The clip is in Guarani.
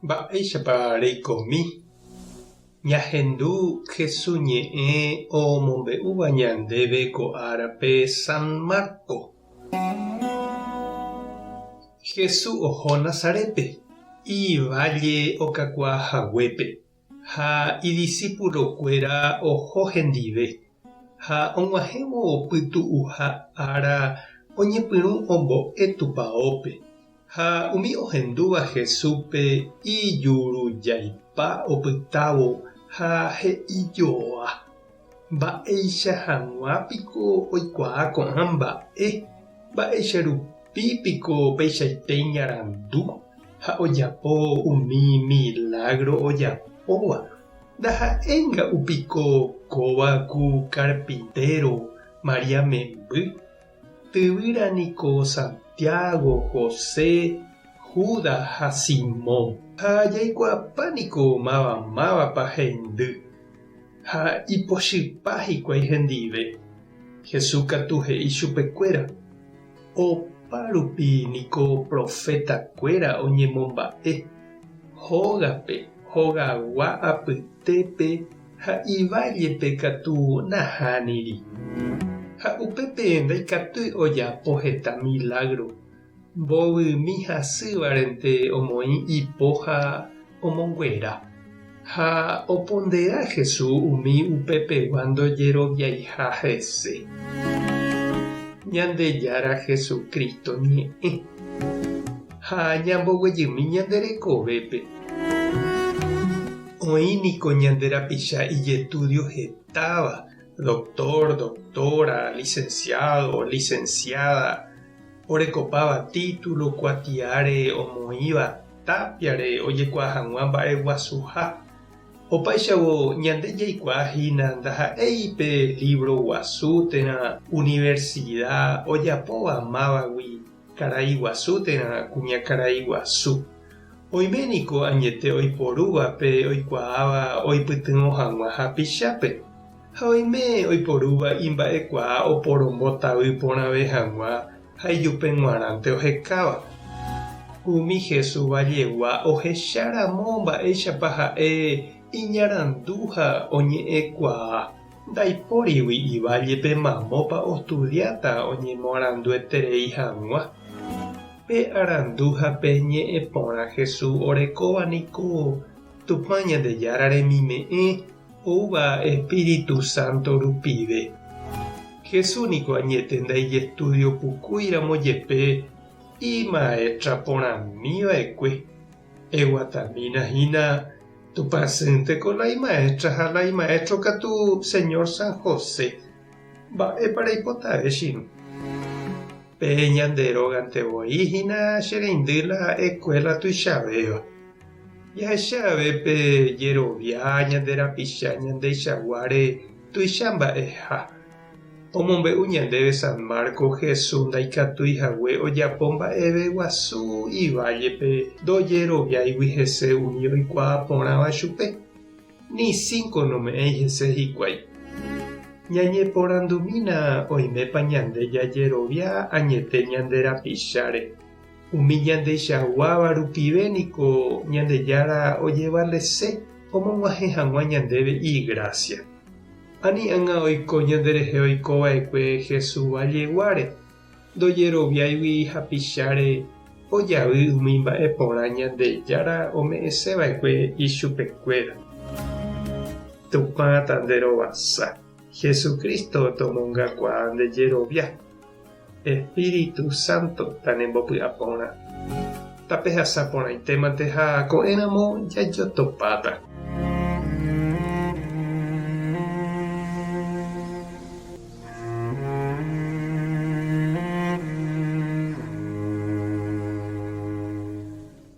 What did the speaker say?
Mba'éichapa reikomi? Ñahendu Hesu ñe'ẽ omombe'úva ñandéve ko árape San Marco. Hesu oho Nazarépe, iválle okakuaa haguépe, ha idisípulokuéra oho hendive. Ha og̃uahẽvo pytu'uha ára oñepyrũ ombo'e tupaópe, ha umi ohendúva Jesúspe ijurujaipa opytávo ha he'ijoa, Mba'éicha hag̃ua piko oikuaa ko'ã mba'e? Mba'éicha rupi piko peichaite iñarandu ha ojapo umi milágro ojapóva? Ndaha'éinga'u piko kóva ku karpintéro María memby? Tyvýra niko Santiago, José, Judas ha Simón. Ha jaikuaapa niko máva mávapa heindy, ha ipochypa hikuái hendive. Jesús katu he'i chupekuéra, Opa rupi niko profetakuéra oñemomba'e. Hógape, hogagua apytépe ha ivállepe katu nahániri. Ha upépe ndaikatúi ojapo heta milágro, mbovymi hasývarente omoĩ ipo ha omonguera. Ha opondera Jesús umi upepegua ndojeroviaiha hese. Ñandejára Jesucristo ñe'ẽ. Ha ñamboguejymi ñande rekovépe. Oĩ niko ñande rapicha ijetúdio hetáva, doctor, doctora, licenciado, licenciada, orekopáva título kuatiáre omoĩva tápiare ojekuaa hag̃ua mba'eguasuha. Opáichavo ñande jaikuaa hína ndaha'éi pe lívro guasu térã universida ojapóva mávagui Karai guasu térã kuñakarai guasu. Oime niko añete oiporúva pe oikuaáva oipytyvõ hag̃ua hapichápe, ha oime oiporúva imba'ekuaa oporombotavy porãve hag̃ua ha ijupe g̃uarãnte ohekáva. Umi Jesús vallegua ohecha ramo mba'éichapa ha'e iñarandu ha oñe'ẽkuaa. Ndaipórigui ivállepe mamópa ostudiáta oñemoarandueterei hag̃ua. Pe arandu ha pe ñe'ẽ porã Jesús orekóva niko Tupã Ñandejára remime'ẽ oúva Espíritu Santo rupive. Jesús niko añete ndaijestudio pukúiramo jepe imaestra porãmi va'ekue. Eguatamína hína Tupãsýnteko la imaestra ha la imaestro katu señor San José. Mba'épa reipotave che irũ? Pe ñande rógante voi hína che reindy la escuela tuichavéva. Jahecha ave pe jerovia ñande rapicha ñandeichaguáre tuicha mba'eha. Omombe'u ñandéve San Marcos Jesús ndaikatúi hague ojapo mba'eve guasu ivállepe ndojeroviáigui hese umi oikuaa porãva chupe. Ni cinco nome'ẽi hese hikuái. Ñañeporandumína oimépa ñande jajerovia añete ñande rapicháre. Umi ñandeichaguáva rupive niko Ñandejára ojevalese omog̃uahẽ hag̃ua ñandéve igrásia. Ani ág̃a oiko ñanderehe oikova'ekue Jesús valleguáre, ndojeroviáigui hapicháre ojavy umi mba'e porã Ñandejára ome'ẽseva'ekue ichupekuéra. Tupã tanderovasa, Jesucristo tomongakuaa nde jerovia, Espíritu Santo tanembopy'aporã. Tapehasa porãitémante ha ko'ẽramo jajotopáta.